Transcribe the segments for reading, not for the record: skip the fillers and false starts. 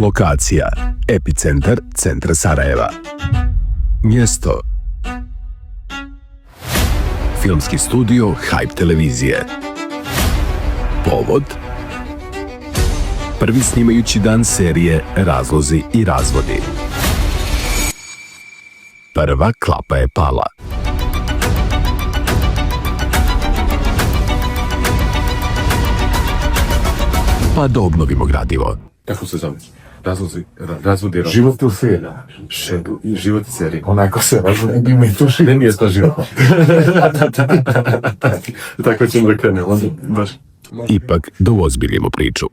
Lokacija: epicentar centra Sarajeva. Mjesto: filmski studio Hype televizije. Povod: prvi snimajući dan serije Razlozi i razvodi. Prva klapa je pala. Pa da obnovimo gradivo. Kako se zove? Razvodi. Život u seriji. Život u seriji. Onako se razvodi, ima i tu šir. Ne, nije to život. Tako ćemo da krenemo. Baš. Ipak da uozbiljimo priču.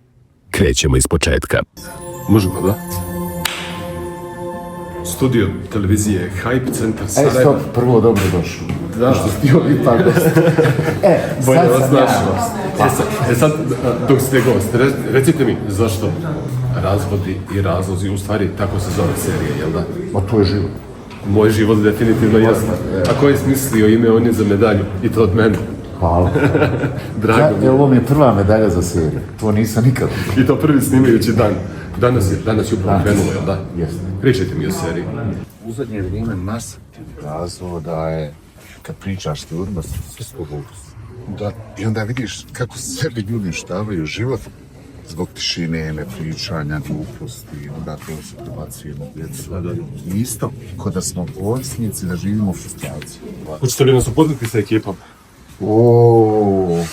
Krećemo iz početka. Možemo, da? Studio televizije Hype centar Sarajeva. Stop, prvo dobro došao. Da. Što si ti ovdje tako. Bolje sad vas sam našao. ja. Sad, dok ste gost, recite mi zašto Razvodi i razlozi, u stvari tako se zove serija, jel da? Ma to je život. Moj život definitivno jasno. A ko je smislio ime, on je za medalju. I to od mene. Hvala. Drago mi je. Ovo mi je prva medalja za seriju. To nisam nikad. I to prvi snimajući dan. Danas je upravo krenulo, jel da? Jeste. Pričajte mi o seriji. U zadnje vrijeme masa razloga da je, kad pričaš s ljudima, sve su gluposti. Da, i onda vidiš kako sebi ljudi štavaju život zbog tišine, nepričanja, gluposti, onda to se prebacuje na djecu. I isto, ko da smo ovisnici da živimo frustraciju. Hoćete li nas upoznati sa ekipom? Oooo.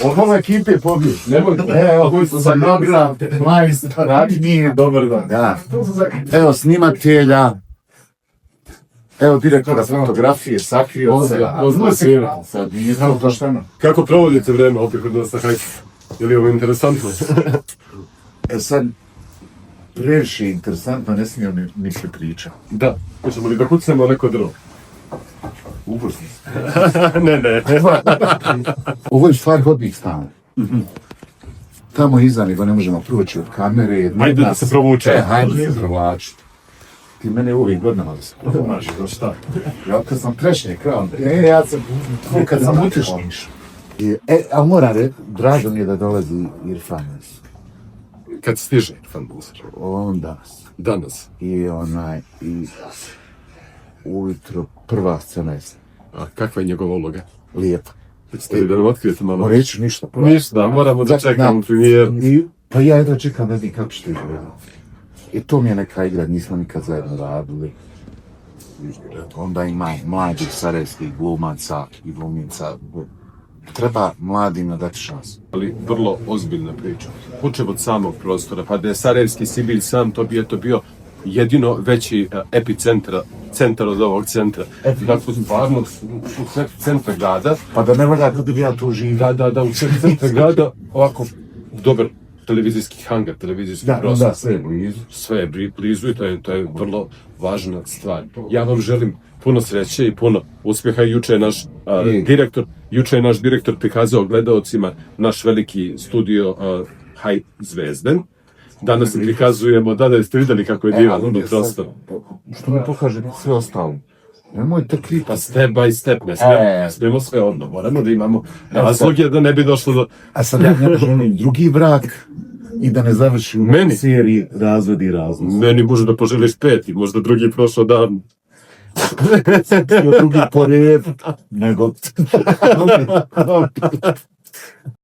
Ovo ekipe je pobjeć. Evo, za program, nije dobar dan. Da. Evo snimatelja, evo direktora fotografije, sakrio se. Sad nije to pošteno. Kako provodite vreme opet kod nas na Hype? Je li ovo interesantno? Sad, previše interesantno, ne smijem ni priča. Da. Hoćemo li da kucnemo neko drvo? Ubrzni. Ne. Ovo je stvar hodnih stana. Tamo iza nego ne možemo proći od kamere. Hajde da se provuče. Hajde se provlačiti. Ti mene uvijek godinama da se provlači. Ja kad sam trešnje krao, ja sam kad sam utešniš. Ali moram reći, drago mi je da dolazi Irfan. Kad stiže Irfan Bunsar? On danas. Danas. I ujutro prva scena je A kakva je njegova uloga? lijepa. Hoćete li da nam otkrijete malo? Neću ništa. Ništa, moramo da čekamo premijer. Pa ja jedno čekam da vidim kako će to izgledati. I to mi je neka igra, nismo nikad zajedno radili. Onda ima mladih sarajevskih glumaca i glumica. Treba mladima dati šansu. Ali vrlo ozbiljna priča. Počeo od samog prostora, pa da je Sarajevski Sibilj sam, to bi eto bio jedino veći centar od ovog centra. Dakle, stvarno, u centra grada. Pa da ne valja da bi ja tu živio. Da, u centra grada, ovako, dobar televizijski hangar, televizijski prostor. Da, sve je blizu. Sve je blizu i to je vrlo važna stvar. Ja vam želim puno sreće i puno uspjeha. Juče je naš direktor prikazao gledaocima naš veliki studio Hype Zvezden. Danas prikazujemo, da jeste vidjeli kako je divan prostor. Što mi pokaže sve ostalo? Nemojte kriti. Pa step by step, ne smijemo sve odno, moramo da imamo razloge da ne bi došlo do... A sad ja ne želim drugi brak i da ne završi u seriji Razvodi i razlozi. Meni može da poželiš peti, možda drugi prošao dan. Drugi po redu, nego...